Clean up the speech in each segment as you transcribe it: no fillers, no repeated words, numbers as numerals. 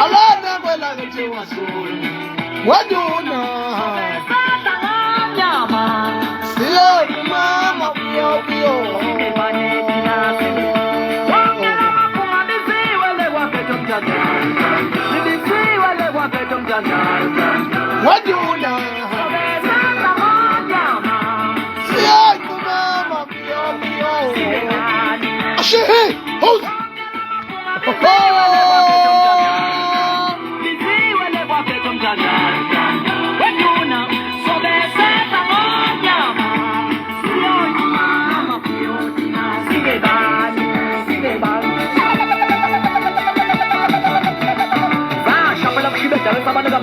Alana kwelakithi kwaZulu. Waduna. Siyo mama uyo uyo. Waduna. Siyo mama uyo uyo. Ashe, hold.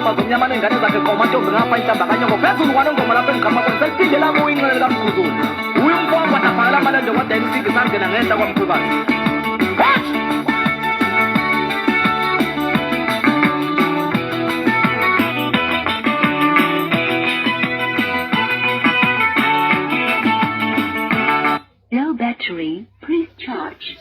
Omnyama nengane zakhe koma ntombi ngapha inhlamba kanyoko phezulu kwanongoma lapho engiqhamuka khona seliphinde labuya inxele likamkhuzulu uye umfowabo wadabhakela amalende wadayela isigi sangena ngenhla kwamkhwekazi. Low battery, please charge.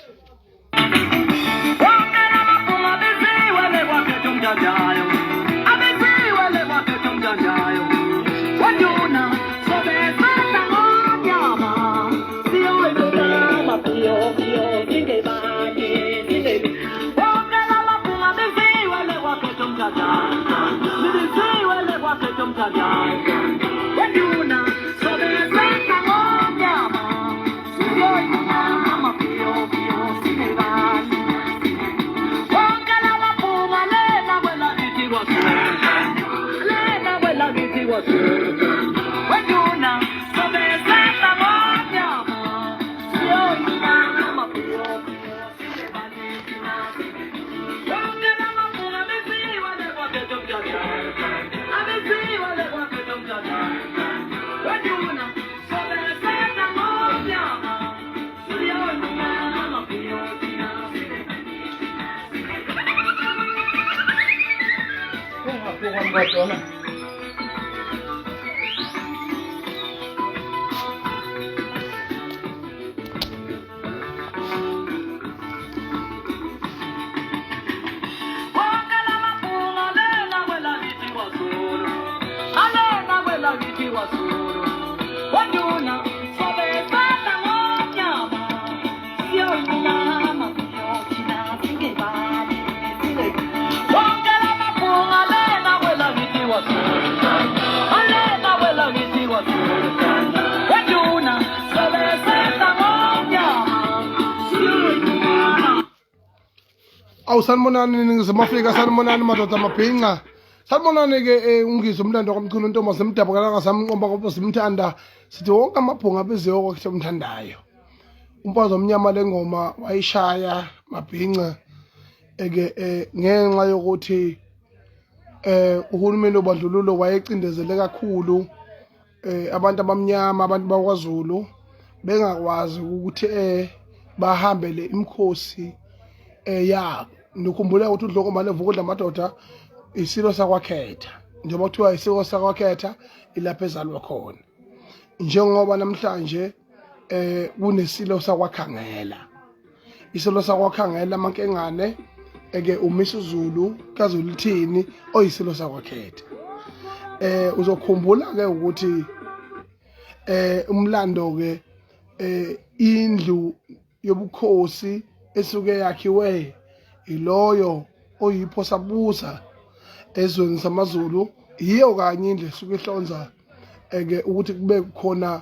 Awu sanibonani Ningizimu Afrika, sanibonani madoda amabhinca. Sanibonani ke ungizwe umlando kwamchunu ntombazane emdabukalanga samnqomba ngoba simthanda. Sithi wonke amabhunga abiziwe kwakhe omthandayo. Umfazi omnyama lengoma wayishaya mabhinca eke ngenxa yokuthi uhulumeni obandlululo wayecindezele kakhulu abantu abamnyama, abantu bakwaZulu bengakwazi ukuthi bahambele imikhosi yabo. Nikhumbula ukuthi uDlokoma Vukudla Madoda isilo sakwaKhetha, njengoba kuthiwa isilo sakwaKhetha ilapho ezalwa khona, njengoba namhlanje kunesilo sakwaKhangela, isilo sakwaKhangela amankengane eke uMisuzulu kaZulithini oyisilo sakwaKhetha. Uzokhumbula ke ukuthi umlando ke indlu yobukhosi esuke yakhiwe iloyo oyiphosabusa ezweni samaZulu yiyo kanye indlu esuke ihlonza eke ukuthi kube khona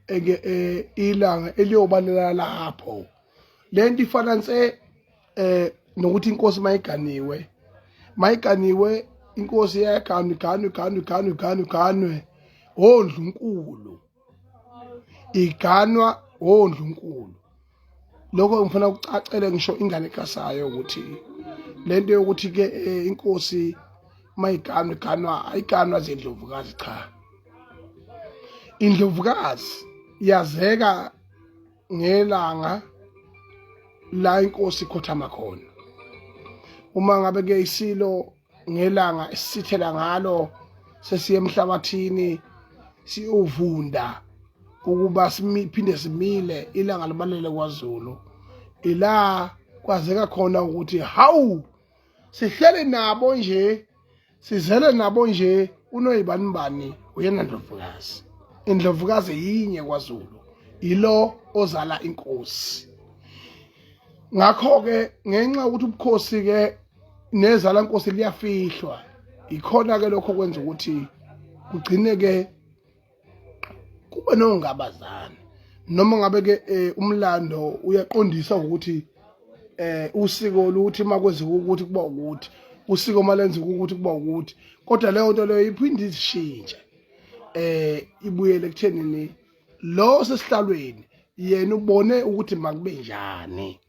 eke ilanga eliyobalela lapho. Lento ifana nse nokuthi inkosi mayiganiwe, mayiganiwe inkosi iyaganwa, iganwe, iganwe, iganwe, iganwe, iganwe ondlunkulu, iganwa ondlunkulu. Lokho ngifuna ukucacele ngisho ingane kasayo ukuthi lento yokuthi ke inkosi mayiganwa iganwa ayiganwa zindlovukazi cha indlovukazi yazeka ngelanga la inkosi ikhothama khona uma ngabe ke isilo ngelanga esithela ngalo sesiye emhlabathini siyovunda ukuba siphinde simile ilanga libalele kwaZulu ila kwazeka khona ukuthi hawu sihlele nabo nje sizele nabo nje unoyibanibani uyena ndlovukazi indlovukazi yinye kwaZulu ilo ozala inkosi ngakho ke ngenxa yokuthi ubukhosi ke nezala nkosi liyafihlwa ikhona ke lokho kwenza ukuthi kugcine ke kube nongabazana noma ngabe ke eh, umlando uyaqondisa ukuthi eh usiko luthi makwenzeka ukuthi kuba ukuthi usiko malenzeka ukuthi kuba ukuthi kodwa leyo nto leyo iphinde izishintshe eh ibuyele ekuthenini lo sesihlalweni yena ubone ukuthi makube njani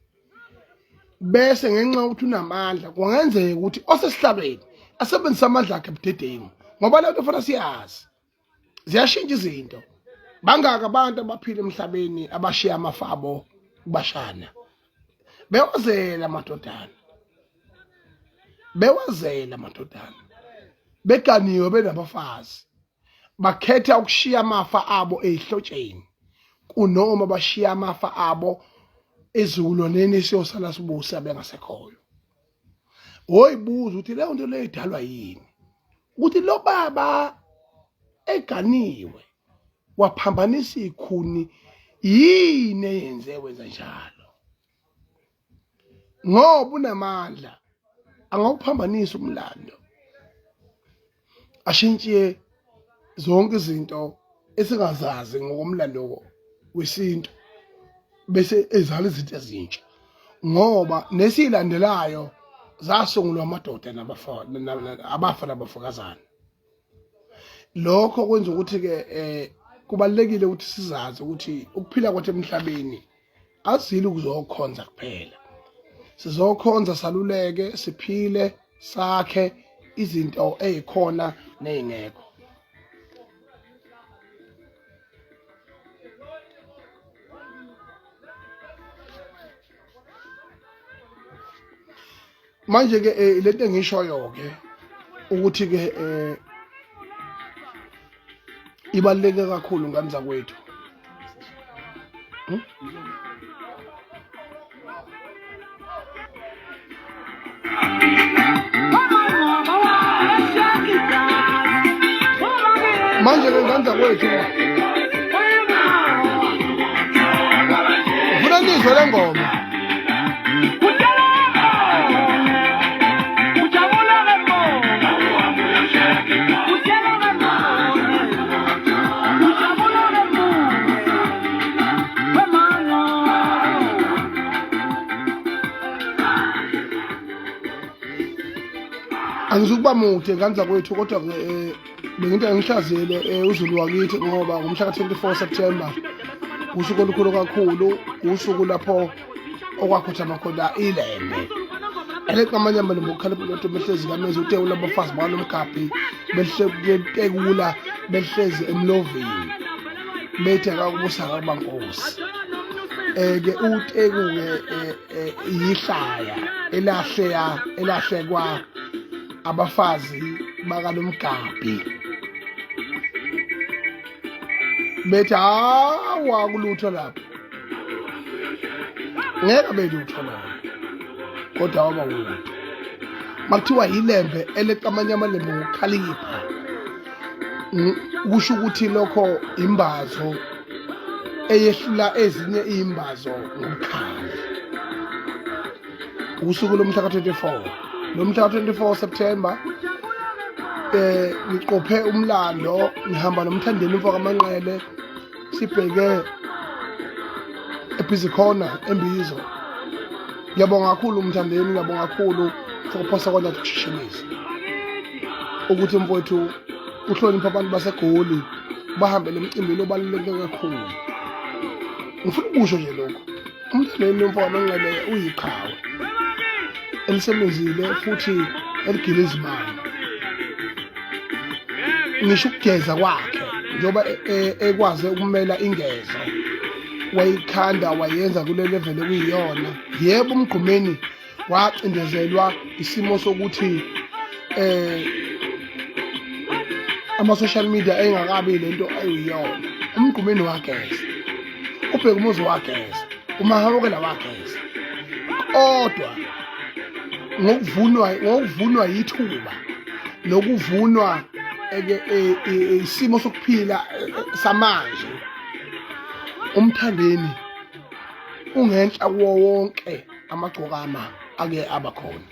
bese ngenxa yokuthi unamandla kungenzeka ukuthi osesihlalweni asebenzise amandla akhe budedengu ngoba le nto fanele siyazi ziyashintsha izinto bangaka abantu abaphila emhlabeni abashiya amafabo kubashana bewazela amadodana bewazela amadodana beganiwe benabafazi bakhetha ukushiya amafa abo ezihlotsheni kunoma bashiya amafa abo ezizukulwaneni esiyosala sibusa bengasekhoyo woyibuza ukuthi leyo nto leyo idalwa yini ukuthi lo baba eganiwe waphambanisa ikhuni yini eyenze wenza njalo ngoba unamandla angawuphambanisa umlando ashintshe zonke izinto esingazazi ngokomlando wesintu bese ezala izinto ezintsha ngoba nesilandelayo zasungulwa amadoda abafa nabafokazana lokho kwenza ukuthi ke eh kubalekile ukuthi sizazi ukuthi ukuphila kwethu emhlabeni asizile ukuzokhonza kuphela sizokhonza saluleke siphile sakhe izinto ezikhona nezingekho manje ke eh, lento engishoyo ke ukuthi ke eh ibaluleke kakhulu ngane zakwethu hmm? manje ke ngane zakwethu ufuna nizwe le ngoma angizukuba mude ngane zakwethu kodwa ke eh, bengithi angihlaziyele eh, uzulu wakithi ngoba ngomhla ka-24 September usuku olukhulu kakhulu usuku lapho okwakhothama khona ilembe eleqa amanyama nobukhalipha lodwa behlezi kamezi utekula abafazi bakalomgabhi betekula behlezi emloveni bethi akakubusa akakubankosi um ke uteku-ke eh, eh, yihlaya elahleya elahlekwa abafazi bakalomgabhi bethi hawa kulutho lapho ngeke abe lutho lona kodwa waba wutho makuthiwa yilembe eleqa amanye amalembe ngokukhalipha kusho ukuthi lokho imbazo eyehlula ezinye iy'mbazo ngobukhali usuku lomhla ka-24 lo mhla ka-24 September eh ngiqophe umlando ngihamba nomthandeni umfo kaManqele sibheke eBusy Corner embizo ngiyabonga kakhulu umthandeni ngiyabonga kakhulu fokuphosa kona kushishimiza ukuthi mfowethu uhlonipha abantu baseGoli bahambele emcimbini obaluleke kakhulu ngifuna ukusho nje lokho umthandeni umfo kaManqele uyiqhawe elisebenzile futhi eligile izibani. Ngisho ukugeza kwakhe njengoba ekwaze ukumela ingezo wayikhanda wayenza kule level ekuyiyona. Yebo, uMgqumeni wacindezelwa isimo sokuthi ama social media engakabi lento ayiyona. UMgqumeni wageza, uBhekumuzi wageza, uMahawukela wageza, kodwa ngokuvunwa yithuba nokuvunwa isimo sokuphila samanje, uMthandeni ungenhla kuwo wonke amagcokama ake aba khona,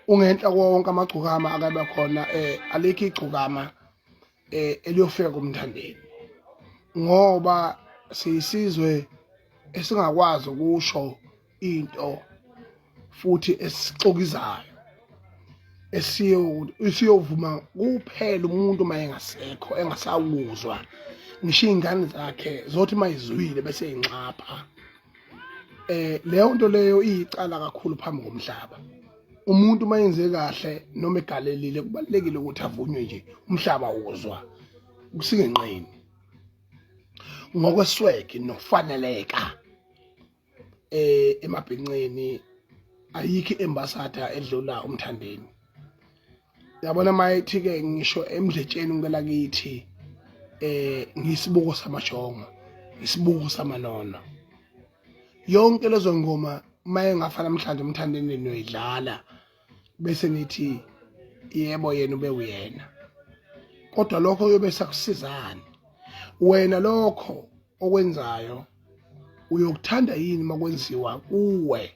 ungenhla kuwo wonke amagcokama ake aba khona. Alikho igcokama eliyofika kuMthandeni, ngoba siyisizwe esingakwazi ukusho into futhi esixokizayo, esiyovuma kuphela umuntu uma engasekho, engasawuzwa. Ngisho iy'ngane zakhe zothi uma izwile bese inxapha. Leyo nto leyo iyicala kakhulu phambi komhlaba. Umuntu uma yenze kahle noma egalelile, kubalulekile ukuthi avunywe nje umhlaba uzwa kusingenqeni ngokweswegi nokufaneleka. Emabhinceni ayikho i-ambassador edlula uMthandeni. Yabona, mayethi ke ngisho emdletsheni kwelakithi, ngisibuko samajongo, isibuko samanono, yonke lezo ngoma maye ngafa namhlanje uMthandeni noyidlala bese nithi yebo, yena ube uyena. Kodwa lokho kuyobe sakusizani wena? Lokho okwenzayo uyokuthanda yini makwenziwa kuwe?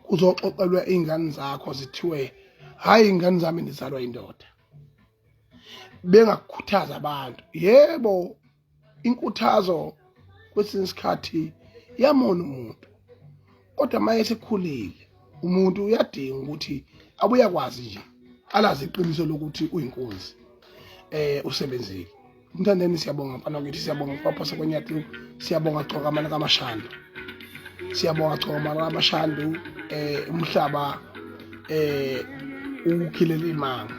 Kuzoxoxelwa iy'ngane zakho zithiwe, hhayi, iy'ngane zami nizalwa indoda. Bengakukhuthaza abantu, yebo, inkuthazo kwesinye isikhathi yamona umuntu, kodwa uma esekhulile umuntu uyadinga ukuthi abuye akwazi nje alazi iqiniso lokuthi uyinkunzi, usebenzile uMthandeni. Siyabonga mfana wakithi, siyabonga kwapha sekwenyathi, siyabonga Gcokamana kaMashandu, siyabonga Gcokamana kaMashandu. Umhlaba ukukhilela imanga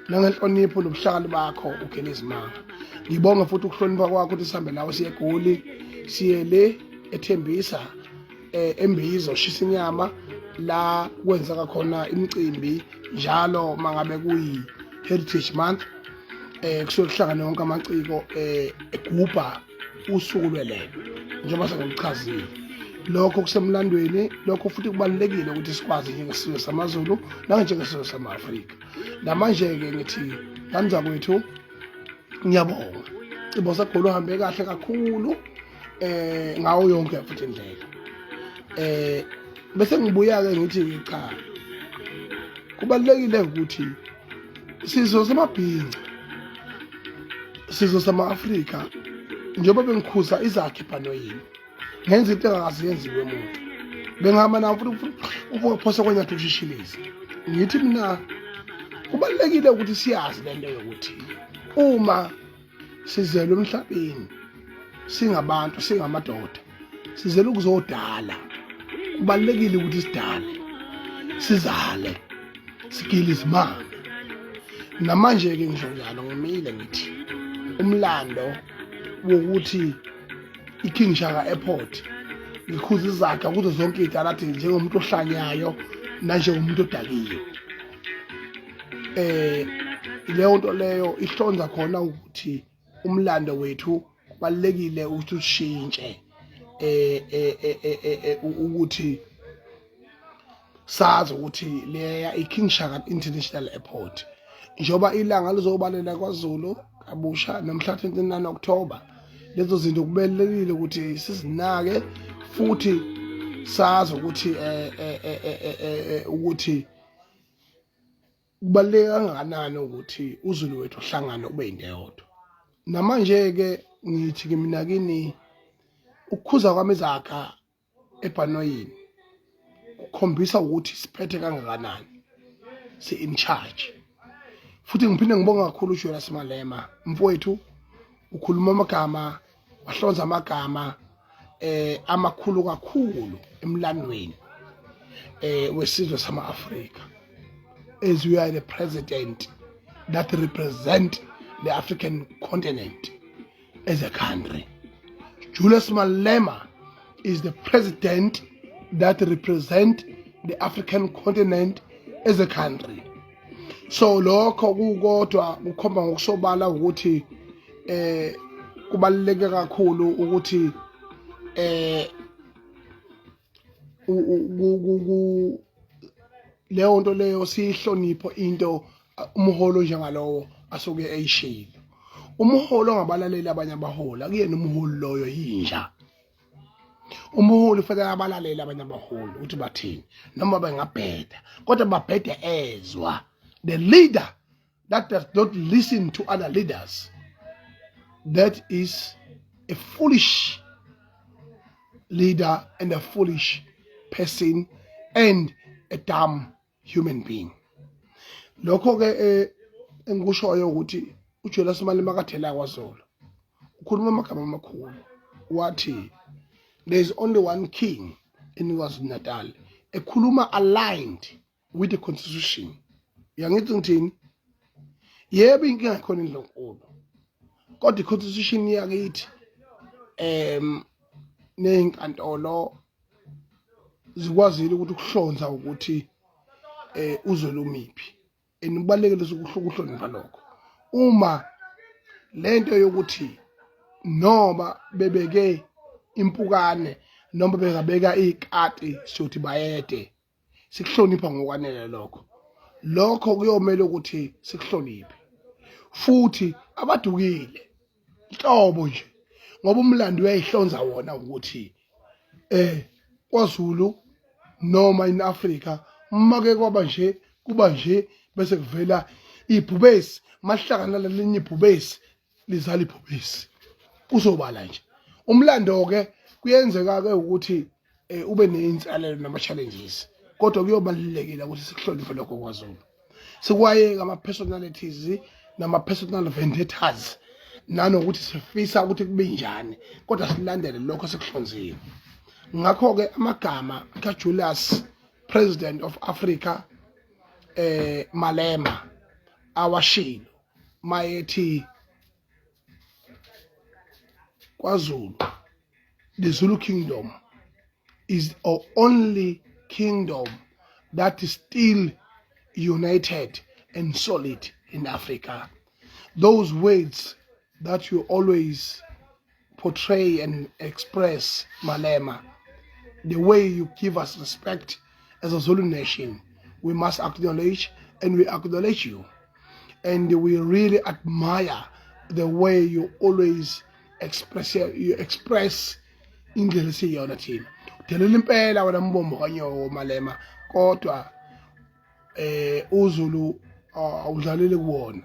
nangenhlonipho nobuhlakani bakho, ukhele izimanga. Ngibonga futhi ukuhlonipha kwakho ukuthi sihambe nawe siye eGoli, siye le eThembisa, eMbizo shisa inyama, la kwenzeka khona imicimbi njalo mangabe kuyi Heritage Month. Kusuke kuhlangane wonke amaciko egubha usuku lwelele njengoba sengikuchazile. Lokho kusemlandweni, lokho futhi kubalulekile ukuthi sikwazi njengesizwe samaZulu nanjengesizwe sama-Afrika. Namanje-ke ngithi ngane zakwethu, ngiyabonga Cibo seGoli, uhambe kahle kakhulu ngawo yonke futhi indlela. Bese ngibuya-ke ngithi cha, kubalulekile ukuthi sizwe samabhinca, sizwe sama-Afrika, njengoba bengikhuza izakhe ebhanoyini, ngenza into engakaze yenziwe muntu, bengihamba nawo futhi uvuka phose kwenyathi ushishilize. Ngithi mina kubalulekile ukuthi siyazi lento yokuthi uma sizelwe emhlabeni singabantu, singamadoda, sizele ukuzodala. Kubalulekile ukuthi sidale, sizale, sigile izimanga. Namanje-ke ngisho njalo, ngimile ngithi umlando wokuthi i-King Shaka Airport, ngikhuza izaga kuzo zonke iy'taladi njengomuntu ohlanyayo nanjengomuntu odakiwe. Leyo nto leyo ihlonza khona ukuthi umlando wethu kubalulekile ukuthi ushintshe, ukuthi sazi ukuthi leya i-King Shaka International Airport, njengoba ilanga lizobalela kwaZulu kabusha nomhla 29 October. Lezo zinto kubalulekile ukuthi sizinake futhi sazi ukuthi ukuthi kubaluleke kangakanani ukuthi uZulu wethu uhlangane ube yinto eyodwa. Namanje-ke ngithi ke mina kini, ukukhuza kwami izaga ebhanoyini kukhombisa ukuthi siphethe kangakanani, si-in charge. Futhi ngiphinde ngibonga kakhulu uJulius Malema mfowethu, ukhuluma amagama, wahlonza amagama amakhulu kakhulu emlandweni wesizwe sama-Afrika. as you are the president that represent the African continent as a country. Julius Malema is the president that represent the African continent as a country. So lokho kukodwa kukhomba ngokusobala ukuthi kubaluleke kakhulu ukuthi leyo nto leyo siyihlonipho into umholo njengalowo asuke eyishilo. Umholo ongabalaleli abanye abaholi akuyena umholi loyo, yinja. Umholi kufanele abalalele abanye abaholi ukuthi bathini, noma bengabheda kodwa babhede ezwa. The leader that does not listen to other leaders, that is a foolish leader and a foolish person and a dumb human being. Lokho ke engikushoyo ukuthi uJulius Malema kathela kwaZulu ukhuluma amagama amakhulu, wathi there is only one king in KwaZulu-Natal, ekhuluma aligned with the constitution. Uyangithi ngithini? Yebo, inkinga ikhona indlunkulu, kodwa i-constitution yakithi nezinkantolo zikwazile ukuthi ukuhlonza ukuthi uzwe lumiphi, and kubalulekile ukuhlonipha lokho. Uma lento yokuthi noma bebeke impukane noma bengabeka ikati, siyothi bayede, sikuhlonipha ngokwanele lokho. Lokho kuyomela ukuthi sikuhloniphe futhi abadukile nhlobo nje, ngoba umlando uyayihlonza wona ukuthi kwaZulu noma in Africa make kwaba nje, kuba nje, bese kuvela ibhubesi, mahlangana lelinye ibhubesi lizala ibhubesi, kusobala nje umlando ke. Kuyenzeka ke ukuthi ube neyinselelo nama challenges, kodwa kuyobalulekile ukuthi sikuhloniphe lokho kwaZulu, sikwayeka ama personalities nama personal vendettas nanokuthi sifisa ukuthi kube njani, kodwa silandele lokho sekuhlonziwe. Ngakho ke amagama kaJulius President of Africa Malema awashilo mayethi kwaZulu, the Zulu kingdom is our only kingdom that is still united and solid in Africa. Those words that you always portray and express, Malema, the way you give us respect as a Zulu nation, we must acknowledge, and we acknowledge you. And we really admire the way you always express, you express indlela esiyiyona thina. Udelela impela wena mbombo kanyoko Malema, kodwa uZulu awudlaleli kuwona,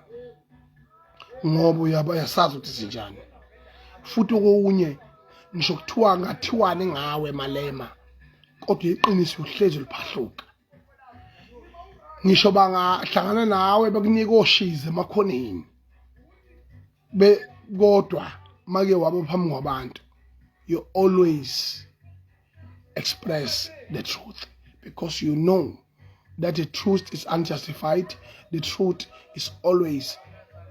ngoba uyaba uyasazi ukuthi sinjani. Futhi okunye, ngisho kuthiwa ngathiwani ngawe Malema, kodwa iqiniso uhlezi liphahluka. Ngisho bangahlangana nawe bekunika oshize emakhoneni be, kodwa make waba phambi kwabantu, you always express the truth because you know that the truth is unjustified. The truth is always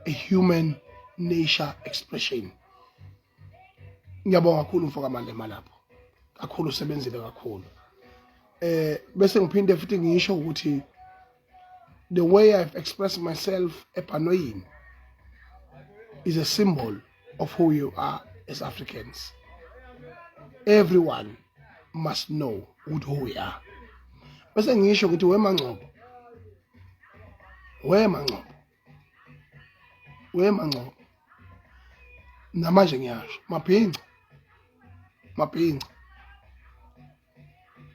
a human nature expression. Ngiyabonga kakhulu mfoka Malema lapho, kakhulu, usebenzile kakhulu. Bese ngiphinde futhi ngisho ukuthi the way I've expressed myself ebhanoyini is a symbol of who you are as Africans. Everyone must know who we are. Bese ngisho ukuthi wemangcobo, wemangcobo, wemangcobo, namanje ngiyasho, mabhinca, mabhinca,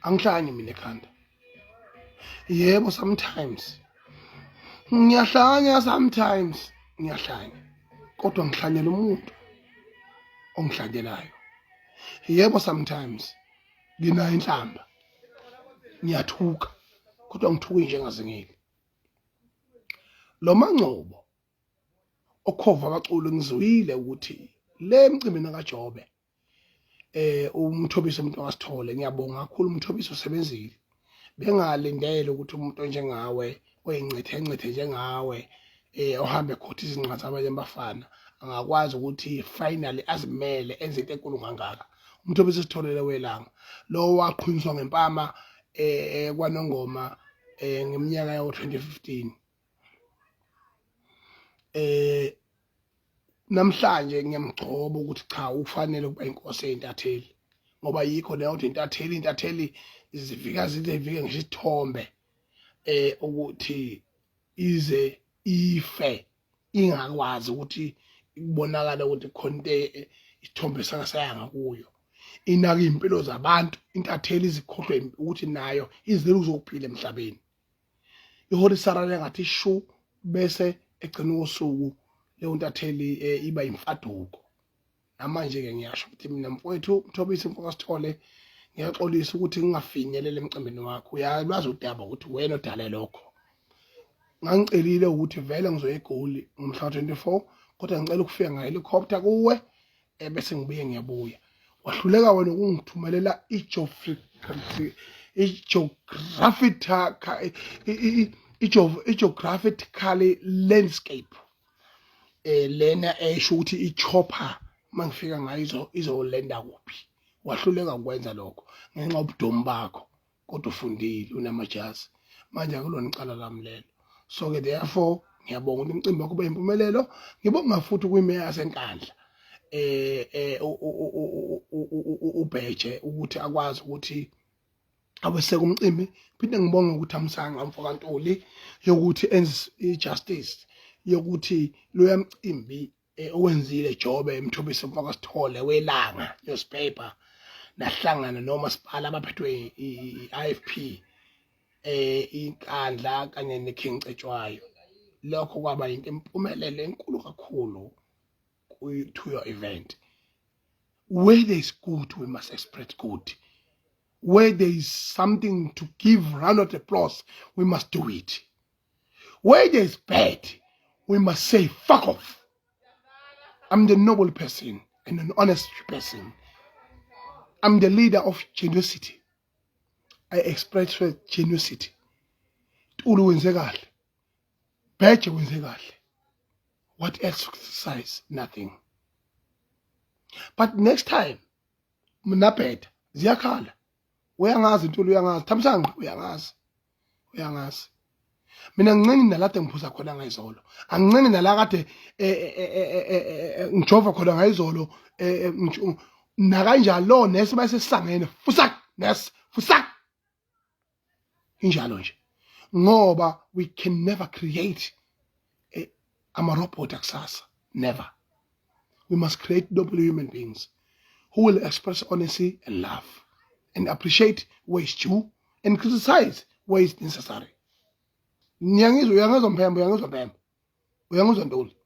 angihlanyi mina ekhanda. Yebo, sometimes ngiyahlanya, sometimes ngiyahlanya, kodwa ngihlanyela umuntu ongihlanyelayo. Yebo, sometimes nginayo inhlamba, ngiyathuka, kodwa ngithuka njengazingile lo mangcobo okhova abaculo. Ngizwile ukuthi le mcimbini kaJobe umthobiso umuntu angasithole. Ngiyabonga kakhulu umthobiso, usebenzile, bengalindele ukuthi umuntu onjengawe oyincithe ncithe njengawe eh ohambe khotha izinqa zabanye abafana angakwazi ukuthi finally azimele enze into enkulu kangaka umuntu obesesitholele welanga lo waqhunyiswa ngempama eh, eh kwanongoma eh ngeminyaka yawo 2015 eh namhlanje ngiyamgcoba ukuthi cha ufanele ukuba inkosi eyintatheli ngoba yikho leyo ukuthi intatheli intatheli zifika zize zifike ngisho isithombe eh ukuthi ize ife ingakwazi ukuthi kubonakala ukuthi khona into isithombe sangasayanga kuyo inaka izimpilo zabantu intatheli izikhohlwe ukuthi nayo izele uzophila emhlabeni ihorisarale ngathi shu bese egcina usuku leyo ntatheli eh, iba imfaduko namanje ke ngiyasho ukuthi mina mfowethu Mthobisi mfoka Sithole ngiyaxolisa ukuthi ngingafinyelele emcimbini wakho uyalwazi udaba ukuthi wena odale lokho ngangicelile ukuthi vele ngizoya eGoli ngomhla 24 kodwa ngicela ukufika ngehelicopter kuwe ebese ngibuye ngiyabuya wahluleka wena ukungithumelela i-geographically landscape eh lena esho ukuthi i-chopper mangifika ngayo izolenda kuphi wahluleka ukwenza lokho ngenxa yobudomu bakho kodwa ufundile unamajazi manje akulona icala lami lelo so ke therefore ngiyabonga ukuthi umcimbi wakho ube impumelelo ngibonga futhi kwimeya yasenkandla eh eh ubheje ukuthi akwazi ukuthi aweseke umcimbi phinde ngibonge ukuthi amsanga mfo kaNtuli yokuthi enze ijustice yokuthi loya mcimbi eh, owenzile Jobe Mthobisi mfaka Sithole welanga newspaper nahlangana nomasipala abaphethwe i-IFP eh inkandla kanye neKing Cetshwayo lokho kwaba into impumelelo enkulu kakhulu to your event where there is good we must express good where there is something to give round of applause we must do it Where there is bad, we must say fuck off. I'm the noble person and an honest person. I'm the leader of generosity. I express generosity. Ntuli wenze kahle. Bheje wenze kahle. What else criticize? Nothing. But next time, mina bheda ziyakhala. Uyangazi Ntuli uyangazi. Thamsanqa uyangazi. Uyangazi. Mina nginceni nalade ngiphuza khona ngayizolo. Anginceni nala kade eh, eh, eh, ngijova khona ngayizolo nakanjalo lo nesi bayesesangene fusak nesi fusak injalo nje ngoba we can never create ama-robot akusasa never we must create noble human beings who will express honesty and love and appreciate where is due and criticize where is necessary ngiyangizwa uyangizwa mphembo uyangizwa mphembo uyangizwa ntuli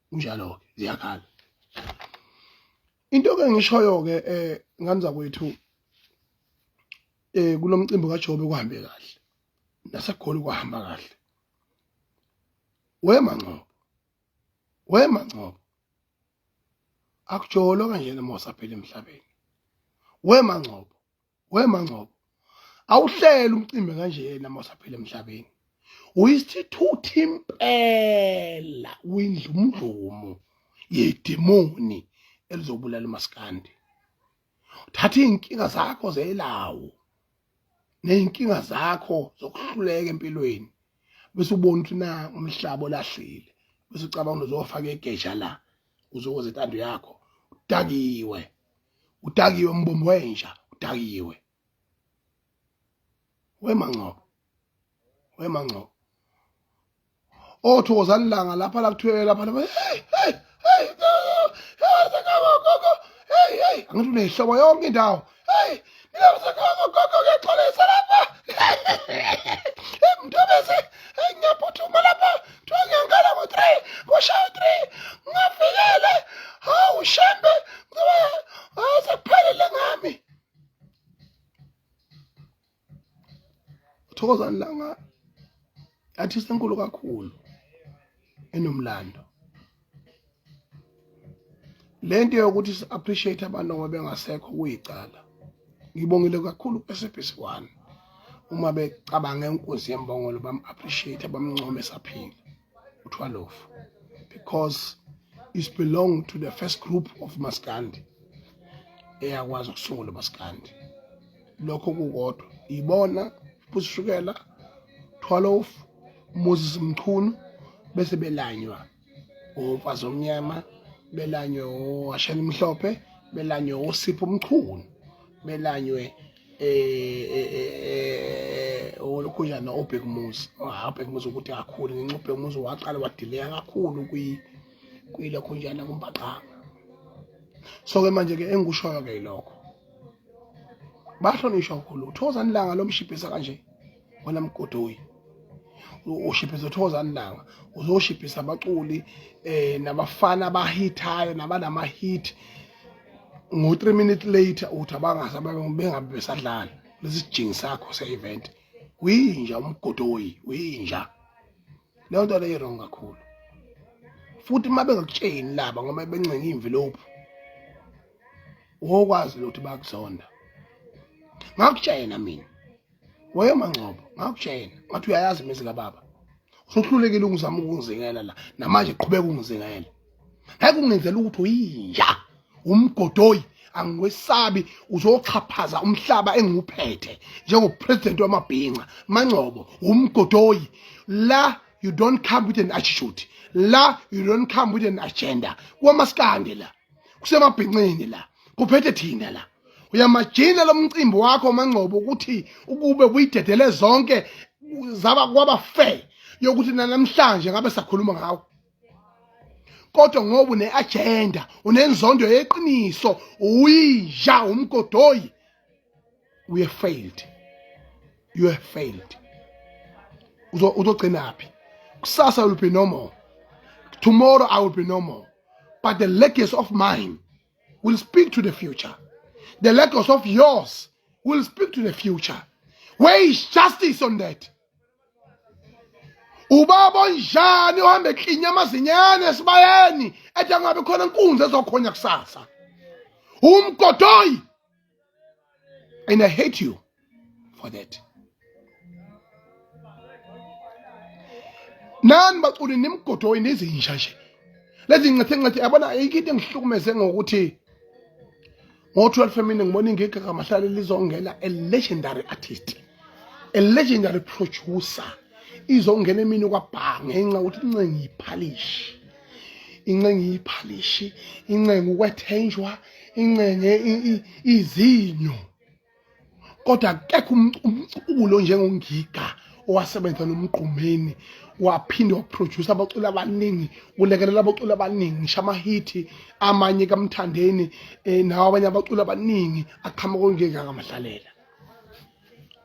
kunjalo-ke ziyakhala into ke ngishoyo-ke um eh, ngane zakwethu um kulo mcimbi kaJobe kuhambe kahle naseGoli kwahamba kahle wema Ngcobo wema Ngcobo akujolo kanjena uma usaphila emhlabeni wema Ngcobo wema Ngcobo awuhlele umcimbi kanjena uma usaphila emhlabeni uyisithutha impela windlumdlumu yedemoni elizobulala umaskandi uthatha iy'nkinga zakho zelawo ney'nkinga zakho zokuhluleka empilweni bese ubona ukuthi na umhlaba olahlile bese ucabanga uzofaka igeja la uzokoza intando yakho udakiwe udakiwe mbombo wenja udakiwe wemangcobo wemangcobo othokozani langa lapha la kuthiwe lapha lapha hey hey hey hey hey angithi unehlobo yonke indawo hey gogo gogo ngiyaxolisa lapha mthobese hey ngiyaphuthuma lapha kuthiwa ngiyangena ngo-three kushaya u-three ngafikele hawu shembe ngoba hayi sekuphelile ngami Thokozani Langa artist enkulu kakhulu enomlando lento yokuthi si appreciate abantu ngoba bengasekho kuyicala ngibongile kakhulu ku SABC 1 Uma becabanga inkunzi yembongolo bam-appreciate, bamncome esaphila uThwalofu, because it belong to the first group of maskandi eyakwazi ukusungula umaskandi. Lokho kukodwa ibona Futhi Thwalofu, Moses Mchunu, bese belanywa omfazi omnyama, belanywe owashela imhlophe, belanywe osipho Mchunu, belanywe olokhunjana obhekumuzi. Ubhekumuzi ukuthi kakhulu ngenxa ubhekumuzi waqala wadileya kakhulu kwilokhunjana kumbaqanga. So ke manje ke engikushoyo ke yilokho, bahlonishwa kakhulu. Uthokozani Langa lomshibhisa kanje wena mgodoyi, ushibhisa uThokozani Langa, uzoshibhisa abaculi nabafana abahithayo nabanama hit ngo 3 minutes later uthi abangaze bengabe besadlala lesi sijingi sakho se-event. Uyinja umgodoyi, uyinja. Leyo nto leyo wrong kakhulu futhi uma bengakutsheni laba ngoba bencenga imvilophu wokwazi ukuthi bakuzonda. Ngakutshena mina weye Mangcobo, ngakutshena ngathi uyayazi imizi kababa, usuhlulekile ukuzama ukungizingela la namanje, qhubeka ungizingela. Ngeke ungenzela ukuthi uyinja umgodoyi, angikwesabi, uzoxhaphaza umhlaba engiwuphethe njengopresident wamabhinca. Mangcobo umgodoyi, la you don't come with an attitude, la you don't come with an agenda. Kwamaskandi la, kusemabhinqeni la, kuphethe thina la. Uyamajina lo mcimbi wakho Mangcobo ukuthi ukube uyidedele zonke zaba kwaba fair yokuthi namhlanje ngabe sakhuluma ngawo, kodwa ngoba une-agenda, unenzondo yeqiniso, uyinja umgodoyi. We have failed, you have failed. Uzogcinaphi? Kusasa will be no more, tomorrow I will be no more, but the legacy of mine will speak to the future. The legacy of yours will speak to the future. Where is justice on that? Ubaba onjani ohambe eklinya amazinyane esibayeni ethi angabe khona inkunzi ezokhonya kusasa? Umgodoyi, and I hate you for that. Nani baculi nimgodoyi, nizinja nje lezi ncethe ncethe. Yabona, ayikho into engihlukumeze ngokuthi ngo-12 emini ngibona ingigi kamahlale lizongena a legendary artist, a legendary producer, izongena emini kwabha ngenxa ukuthi incenga iphalishi, incenga iphalishi, incenga ukwethenjwa, incenge izinyo, kodwa akekho umculo njengongiga owasebenza nomgqumeni, waphinde waproduce abaculi abaningi, ulekelela abaculi abaningi, ngisho amahithi amanye kaMthandeni nawo abanye abaculi abaningi aqhamuka kongeke kamahlalela,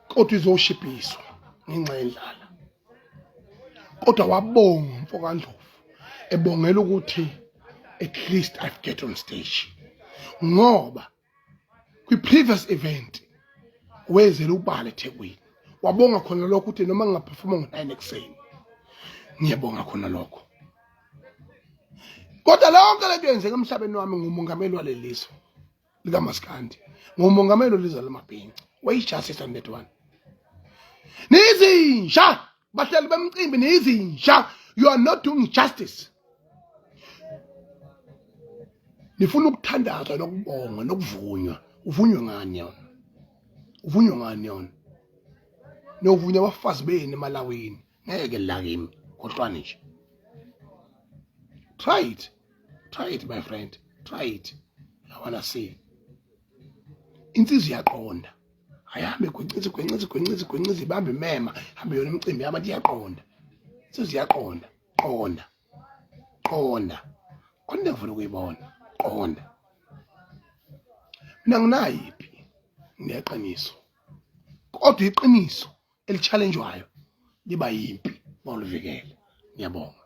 kodwa izoshibhiswa ngenxa yendlala. Kodwa wabonga mfokaNdlovu, ebongela ukuthi at least I've get on stage, ngoba kwi-previous event wezela ubala eThekwini, wabonga khona lokho ukuthi noma ngingaphefuma ngo-9 ekuseni ngiyabonga khona lokho. Kodwa lonke lento yenzeka emhlabeni wami, ngumongameli walelizwe likaMaskandi, ngumongameli welizwe lamabhinca. Wayi-justice on that one. Nizinja bahleli bemcimbi, nizinja, you are not doing justice. Nifuna ukuthandazwa nokubongwa nokuvunywa, uvunywe ngani yona? Uvunywe ngani yona? Niyovunywa abafazi benu emalawini, ngeke la kimi, khohlwani nje. Try it, try it my friend, try it. I wanna see. Insizwa iyaqonda, ayihambe gwincizi gwincizi gwincizi gwincizi, ibambe imema, hambe yona imicimbi yabantu, iyaqonda insizwa, iyaqonda. Qonda, qonda, khona ngifuna ukuyibona. Qonda, mina nginayiphi, ngineqiniso, kodwa iqiniso eli-challenge-wayo liba yimpi mawulivikela. Ngiyabonga.